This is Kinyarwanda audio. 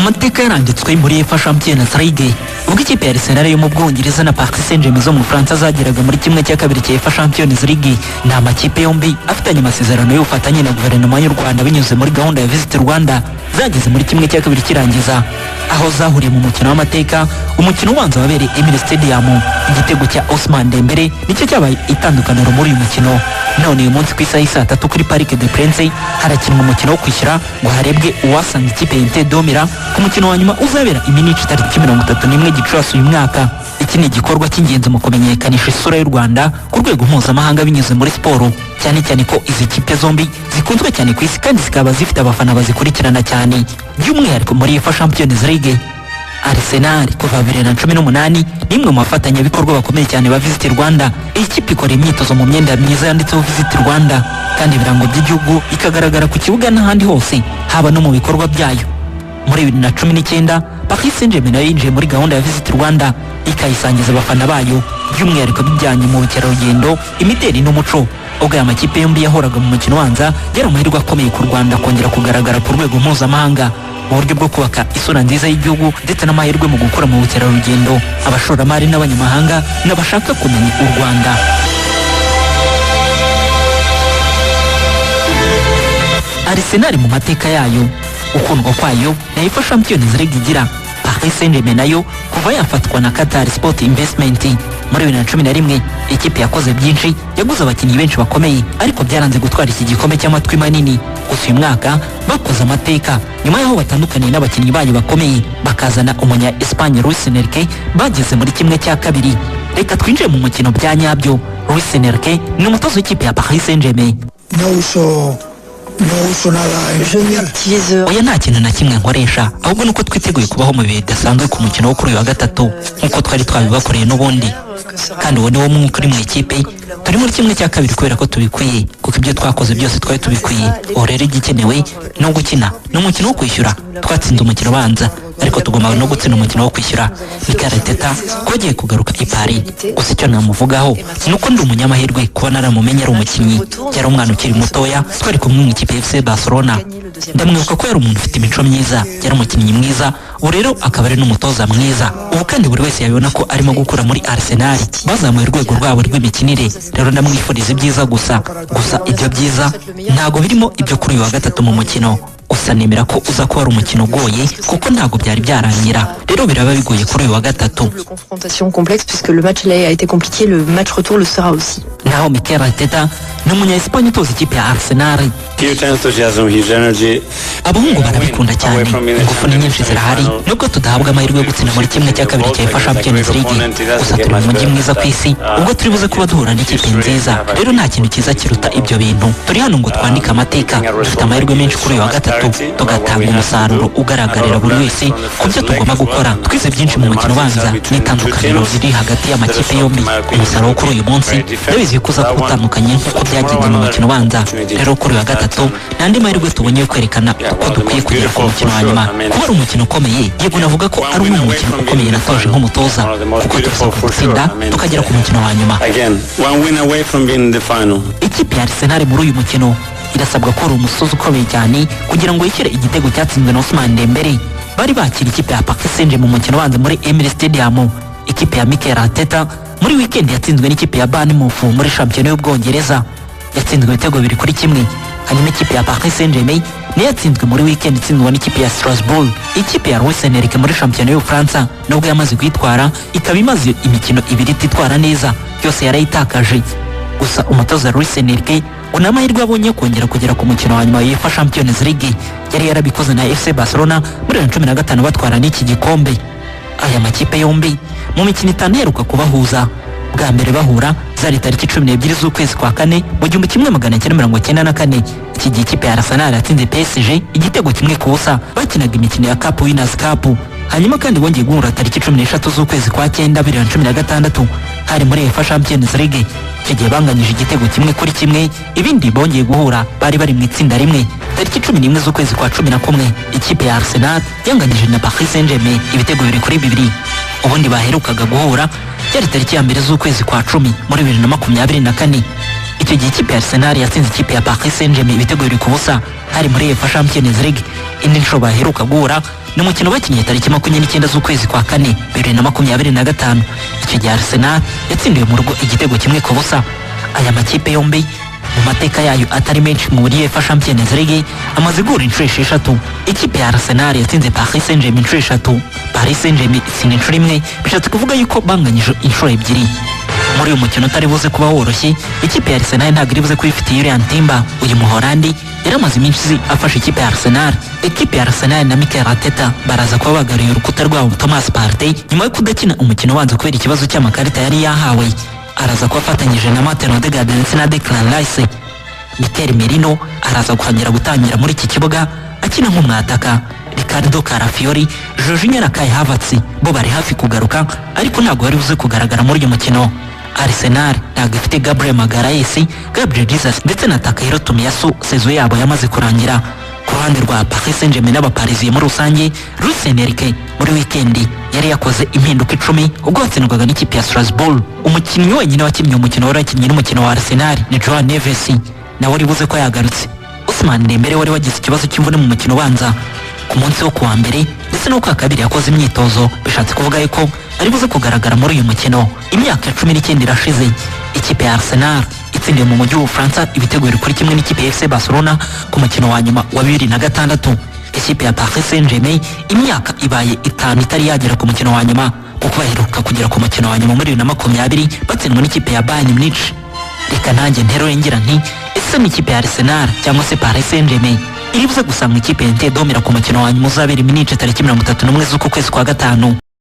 Amateka yaranditswe muri UEFA Champions League ubwo ikipe ya Arsenal yo mu Bwongereza na Paris Saint-Germain zo mu Bufaransa zageraga muri 1/2 cya UEFA Champions League. Ni amakipe yombi afitanye amasezerano y'ubufatanye na guverinoma y'u Rwanda binyuze muri gahunda ya Visit Rwanda, zageze muri 1/2 kirangiza, aho zahuriye mu mukino w'amateka. Umukino ubanza wabereye Emirates Stadium. Igitego cya Ousmane Dembele nicyo cyabaye itandukaniro muri uyu mukino. None uyu munsi ku isaha y'i 3:00 kuri Parc des Princes harakinwa umukino wo kwishyura ngo harebwe uwasanga ikipe ya Inter de Milan ku mukino wa nyuma uzabera i Munich tariki 31 Gicurasi uyu mwaka. Iki ni igikorwa cy'ingenzi mu kumenyekanisha isura y'u Rwanda ku rwego mpuzamahanga binyuze muri siporo, cyane cyane ko izi kipe zombi zikunzwe cyane ku isi kandi zikaba zifite abafana bazikurikirana cyane, by'umwihariko muri UEFA Champions League. Arsenal kuva 2018 ni imwe mu bafatanyabikorwa bakomeye cyane ba Visit Rwanda. Iyi kipe ikora imyitozo mu myenda myiza yanditseho Visit Rwanda, kandi ibirango by'igihugu ikagaragara ku kibuga n'ahandi hose, haba no mu bikorwa byayo. Muri 2019 Paris Saint-Germain nayo yinjiye muri gahunda ya Visit Rwanda, ikayisangiza abafana bayo, by'umwihariko bijyanye mu bukerarugendo, imideli n'umuco. Ubwo aya makipe yombi yahoraga mu mukino ubanza, yari amahirwe akomeye ku Rwanda kongera kugaragara ku rwego mpuzamahanga mu buryo bwo kubaka isura nziza y'igihugu, ndetse n'amahirwe mu gukora mu bukerarugendo, abashoramari n'abanyamahanga n'abashaka kumenya u Rwanda. Arsenal mu mateka yayo, ukundwa kwayo na UEFA Champions League igira, Paris Saint-Germain nayo kuva yafatwa na Qatar Sport Investment muri 2011, ikipe yakoze byinshi, yaguze abakinnyi benshi bakomeye, ariko byaranze gutwara iki gikombe cy'amatwi manini. Gusa uyu mwaka bakoze amateka nyuma y'aho batandukaniye n'abakinnyi bayo bakomeye, bakazana umunya Espagne Luis Enrique, bageze muri 1/2. Reka twinjire mu mukino bya nyabyo. Luis Enrique ni umutoza w'ikipe ya Paris Saint-Germain. No uso no uso nada Je especial. n'utilise Oya, nta kintu na kimwe nkoresha, ahubwo nuko twiteguye kubaho mu bihe bidasanzwe ku mukino wo kuri uyu wa gatatu, nk'uko twari twabibakoreye n'ubundi, kandi uwo ni wo mwuka uri mu ikipe. Turi muri 1/2 kubera ko tubikwiye, kuko ibyo twakoze byose twari tubikwiye. Ubu rero igikenewe ni ugukina. Ni umukino wo kwishyura. Twatsinze umukino ubanza, ariko tugomba no gutsinda umukino wo kwishyura. Mikel Arteta ko agiye kugaruka i Paris, gusa icyo namuvugaho ni uko ndi umunyamahirwe kuba naramumenye ari umukinnyi. Yari umwana ukiri mutoya, twari kumwe mu ikipe ya FC Barcelona. Ndamwibuka ko yari umuntu ufite imico myiza, yari umukinnyi mwiza, ubu rero akaba ari n'umutoza mwiza. Ubu kandi buri wese yabibona ko arimo gukura muri Arsenal, bazamuye urwego rwabo rw'imikinire. Rero ndamwifuriza ibyiza gusa. Gusa ibyo byiza ntago birimo ibyo kuri uyu wa gatatu mu mukino. Gusa nemera ko uza kuba ari umukino ugoye, kuko ntabwo byari byarangira, rero biraba bigoye kuri uyu wa gatatu. Double confrontation complexe puisque le match aller a été compliqué, le match retour le sera aussi. Naho Mikel Arteta ni umunya Espagne utoza ikipe ya Arsenal. Huge enthusiasm, huge energy. Abahungu barabikunda cyane, ingufu ni nyinshi zirahari, nubwo tudahabwa amahirwe yo gutsinda muri 1/2 cya UEFA Champions League. Gusa turi mu mujyi mwiza ku isi, ubwo turi buze kuba duhura n'ikipe nziza. Rero nta kintu cyiza kiruta ibyo bintu. Turi hano ngo twandike amateka. Dufite amahirwe menshi kuri uyu wa gatatu, tugatanga umusaruro ugaragarira buri wese ku byo tugomba gukora. Twize byinshi mu mukino ubanza n'itandukaniro riri hagati y'amakipe yombi. Umusaruro kuri uyu munsi ndabizi ko uza kuba utandukanye nk'uko byagenze mu mukino ubanza. Rero kuri uyu wa gatatu ni andi mahirwe tubonye yo kwerekana uko dukwiye kugera ku mukino wa nyuma. Kuba ari umukino ukomeye, yego, navuga ko ari umwe mu mukino ukomeye natoje nk'umutoza, kuko turasabwa gutsinda tukagera ku mukino wa nyuma. Again, one win away from being in the final. Ikipe ya Arsenal muri uyu mukino irasabwa ko ari umusozi ukomeye cyane kugira ngo yishyure igitego cyatsinzwe na Ousmane Dembele. Bari bakira ikipe ya Paris Saint-Germain mu mukino ubanza muri Emirates Stadium. Ikipe ya Mikel Arteta muri weekend yatsinzwe n'ikipe ya Bournemouth muri shampiyona y'Ubwongereza, yatsinzwe ibitego 2-1. Hanyuma ikipe ya Paris Saint-Germain niyo yatsinzwe muri weekend, itsindwa n'ikipe ya Strasbourg. Ikipe ya Luis Enrique muri shampiyona y'Ubufaransa, nubwo yamaze kuyitwara, ikaba imaze imikino ibiri ititwara neza, yose yarayitakaje. Gusa umutoza Luis Enrique ngo ni amahirwe abonye yo kongera kugera ku mukino wa nyuma wa UEFA Champions League. Yari yarabikoze na FC Barcelona muri 2015 batwara n'iki gikombe. Aya makipe yombi mu mikino itanu iheruka kubahuza, bwa mbere bahura zari tariki 12 z'ukwezi kwa kane mu 1994. Iki gihe ikipe ya Arsenal yatsinze PSG igitego 1-0, bakinaga imikino ya Cup Winners' Cup. Hanyuma kandi bongeye guhura tariki 13 z'ukwezi kwa cyenda 2016, hari muri UEFA Champions League. Icyo gihe banganyije igitego 1-1. Ibindi bongeye guhura bari bari mu itsinda rimwe tariki 11 z'ukwezi kwa 11, ikipe ya Arsenal yanganyije na Paris Saint-Germain ibitego 2-2. Ubundi baherukaga guhura byari tariki ya 1 z'ukwezi kwa 10 muri 2024. Icyo gihe ikipe ya Arsenal yatsinze ikipe ya Paris Saint-Germain ibitego 2-0, hari muri UEFA Champions League. Indi nshuro baheruka guhura ni umukino bakinnye tariki 29 z'ukwezi kwa kane 2025. Icyo gihe Arsenal yatsindiwe mu rugo igitego 1-0. Aya makipe yombi mu mateka yayo atari menshi muri UEFA Champions League amaze guhura inshuro 6. Ikipe ya Arsenal yatsinze Paris Saint-Germain inshuro 3, Paris Saint-Germain itsinda inshuro 1, bishatse kuvuga yuko banganyije inshuro 2. Muri uyu mukino utari buze kuba woroshye, ikipe ya Arsenal ntabwo iri buze kuba ifite Jurrien Timber. Uyu Muholandi yari amaze iminsi afashe ikipe ya Arsenal. Ikipe ya Arsenal na Mikel Arteta baraza kuba bagaruye urukuta rwabo Thomas Partey nyuma yo kudakina umukino ubanza kubera ikibazo cy'amakarita yari yahawe. Araza kuba afatanyije na Martin Odegaard ndetse na Declan Rice. Mikel Merino araza guhangera gutangira muri iki kibuga akina nk'umwataka. Ricardo Calafiori, Jorginho na Kai Havertz bo bari hafi kugaruka, ariko ntabwo bari buze kugaragara muri uyu mukino. Arsenal ntabwo ifite Gabriel Magalhaes, Gabriel Jesus ndetse na Takehiro Tomiyasu, saison yabo yamaze kurangira. Ku ruhande rwa Paris Saint-Germain n'Abaparisiye muri rusange, Luis Enrique muri wikendi yari yakoze impinduka 10 ubwo yatsindwaga n'ikipe ya Strasbourg. Umukinnyi wenyine wakinnye umukino wari wakinnye n'umukino wa Arsenal ni Joao Neves, nawe wari buze ko yagarutse. Ousmane Dembele wari wagize ikibazo cy'imvune mu mukino ubanza ku munsi wo kuwa mbere ndetse no kuwa kabiri yakoze imyitozo, bishatse kuvuga yuko ari buze kugaragara muri uyu mukino. Imyaka 19 irashize ikipe ya Arsenal itsindiwe mu mujyi w'Ubufaransa ibitego 2-1 n'ikipe ya FC Barcelona ku mukino wa nyuma wa 2006. Ikipe ya Paris Saint-Germain imyaka ibaye 5 itari yagera ku mukino wa nyuma, kuko baheruka kugera ku mukino wa nyuma muri 2020 batsindwa n'ikipe ya Bayern Munich. Reka nanjye nterure ngira nti ese ni ikipe ya Arsenal cyangwa se Paris Saint-Germain iri buze gusanga ikipe ya Inter domira ku mukino wa nyuma uzabera i Munich tariki 31 z'uku kwezi kwa gatanu?